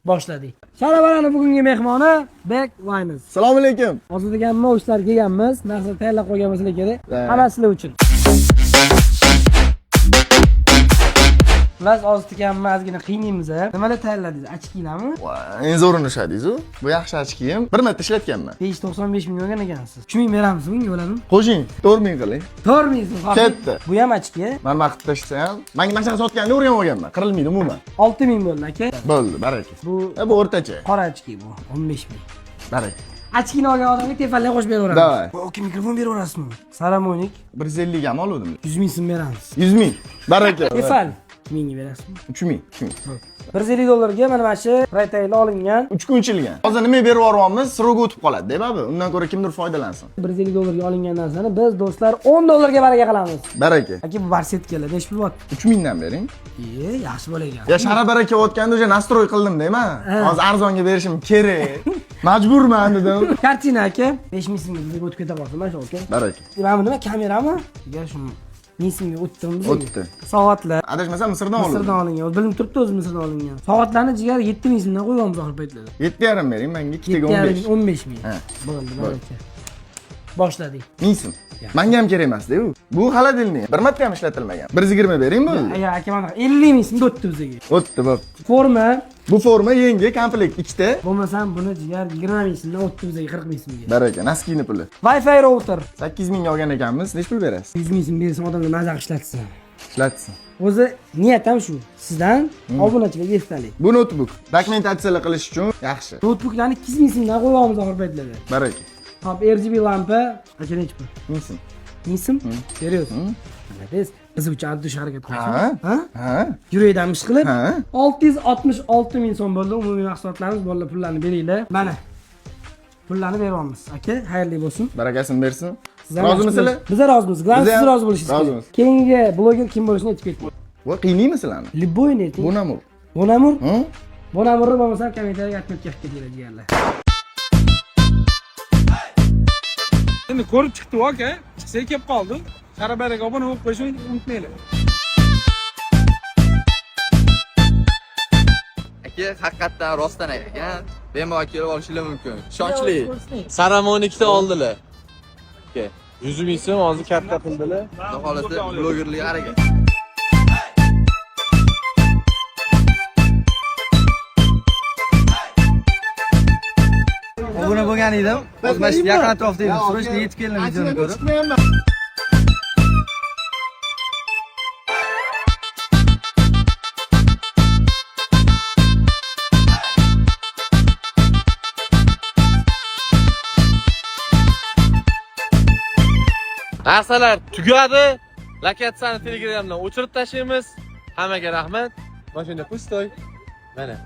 Boshladik. Sharabarani bugungi mehmoni Bek Wines. Assalomu alaykum. Hozir degan ishlar kelganmiz, narsa tayyorlab qo'ygan bo'lsalar kerak. Ha. Hammasi sizlar uchun. Xullas, hozir tikanmi ozgina qiynaymiz a. Nimalar tayyorladingiz? Ochkilarmi? Eng zo'rini ushladingiz-u. Bu yaxshi ochkiyim. Bir marta ishlatganman. 595 ming olgan ekansiz. 3 ming beramiz bunga bo'ladimi? Qo'shing, 4000 qiling. 4 ming so'm. Ketdi. Bu ham ochki. Man vaqt tashlasa ham, menga mana shunaqa sotganini o'rganib olganman. Qirilmaydi umuman. 6 ming bo'ldi aka. Bo'ldi, baraka. Bu Bu o'rtacha. qora ochki bu. 15 ming. Baraka. Ochkini olgan odamga tefalni qo'shib beraveramiz. Давай. Oka mikrofon beraverasizmi? Saramonik 150 ga ham oluvdim. 100 ming so'm beramiz. 100 ming. Baraka. Tefal mingga berasizmi? 3000, 3000. 150 dollarga mana shu retail olingan. 3 kun ichilgan. Hozir nima berib yuboryapmiz? Srogi o'tib qoladi, baribir. Undan ko'ra kimdir foydalansin. 150 dollarga olingan narsani biz do'stlar 10 dollarga baraka qilamiz. Baraka. Aka bu barsetkalar nechi pul bo'lyapti? 3000 dan bering. E, yaxshi bola ekan. Ya shara bara kelayotganda уже настрой qildim deyman. Ha. Hozir arzonga berishim kerak. Majburman dedim. Kartina aka 5 ming so'mga bizga o'tib keta qolsin mana shu aka. Baraka. Mana bu nima kamerami? Agar shuni 1000 so'mga o'tdimi bizga? O'tdi. Soatlar Adashmasam Misrdan oldim. Misrdan olingan. O'zi bilinib turibdi o'zi Misrdan olingan. Soatlarni jigar 7000 so'mdan qo'yyapmiz oxirgi paytlarda. 7,5 bering menga, ikkitaga 15. 15 ming. Ha. Bo'ldi, baraka. Boshladik. 1000 so'm. Menga ham kerak emas-da u. Bu холодильник. Bir marta ham ishlatilmagan. 120 bering bo'ldi. Ya aka mana 50 ming so'mga o'tdi bizga. O'tdi, bo'pti. Forma Bu forma yangi komplekt ikkita. bo'lmasam buni jigar 20 ming so'mdan o'tdi bizga 40 ming so'mga. Baraka, naskini puli. Wi-Fi router 8000 ga olgan ekanmiz. Necha pul berasiz? 100 ming so'm bersam odamlar maza qilib ishlatsin. Ishlatsin. O'zi niyat ham shu. Sizdan obunachilarga esdalik. Bu notebook dokumentatsiyalar qilish uchun yaxshi. Noutbuklarni 200 ming so'mdan qo'yyapmiz oxirgi paytlarda. Baraka. Hop, RGB lampa aka nechi pul? 1000 so'm. 1000 so'm? Serios? Молодец. Biz uchun oddiy harakat qilamiz. Ha? Ha? Ha? Yurakdan ish qilib Ha? 666 ming so'm bo'ldi umumiy mahsulotlarimiz. Bolalar pullarni beringlar. Mana. Pullarni beryapmiz. Aka, xayrli bo'lsin. Barakasini bersin. Siz ham Rozimisizlar? yaxshi Biz rozimiz. Glan Biz siz ham rozi bo'lishingiz kerak. rozimiz. Keyingi bloger kim bo'lishini aytib keting. Bu qiynaymi sizlarni? Любой ni ayting. Bonamur. Bonamur. Hı? Bonamurni bo'lmasam kommentariyaga отметка qilib ketinglar jigarlar. Endi ko'rib chiqdi aka, chiqsa kelib qoldi. Sharabaraga obuna bo'lib qo'yishni unutmanglar. Aka haqiqatdan rostdan ekan. Bemalol kelib olishinglar mumkin. Ishonchli. Saramonikda oldilar. Aka, 100 ming so'm hozir katta qildilar. Xudo xohlasa blogerlik harakat. Obuna bo'lgan edim. Hozir mana shu yaqin atrofda edim. Срочно yetib keldim videoni ko'rib. Narsalar tugadi. Lokatsiyani Telegramdan o'chirib tashlaymiz. Hammaga rahmat. Mashina pustoy. Mana.